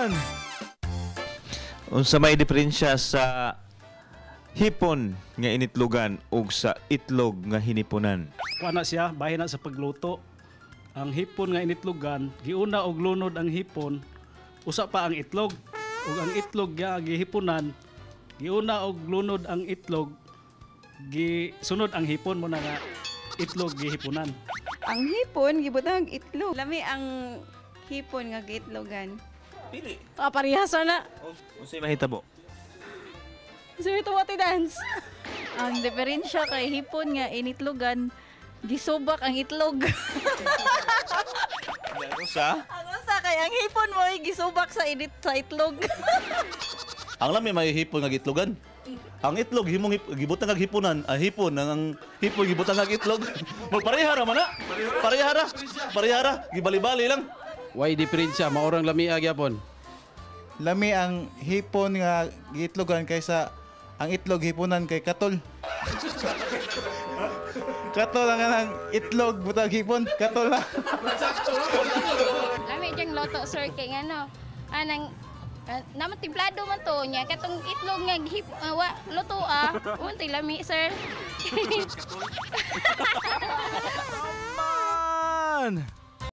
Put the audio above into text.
Man! Unsa may diferensya sa hipon nga initlogan ug sa itlog nga hiniponan? Kuha na siya, bahin na sa pagluto. Ang hipon nga initlogan, giuna og lunod ang hipon, usa pa ang itlog. Ug ang itlog nga gihiponan, giuna og lunod ang itlog, gisunod ang hipon mo na nga itlog gihiponan. Ang hipon, gibutang itlog. Lami ang hipon nga giitlogan. Pili. Ah, parehas na. Unsay mahitabo? Sige, ito dance. Ang diferensya kay hipon nga initlogan, gisubak ang itlog. Ano sa? Ang usa kay ang hipon mo ay gisubak sa init sa itlog. Ang lami may hipon nga gitlogan. Ang itlog himong gibutang ag hiponan, ang hipon ang hipon gibutang ag itlog. Magpareha ra man na. Pareha ra. Pareha ra, gibali-bali lang. Why diferensya? Maurang lamia gyapon. Lami ang hipon nga giitlogan kaysa ang itlog hiponan kay katol. Katol ang kanang itlog butang hipon, katol na. Lami diyang loto, sir, kay ngano. Anang naman timplado man to niya katong itlog nga hip, wa luto ah. Untay lami, sir. Man!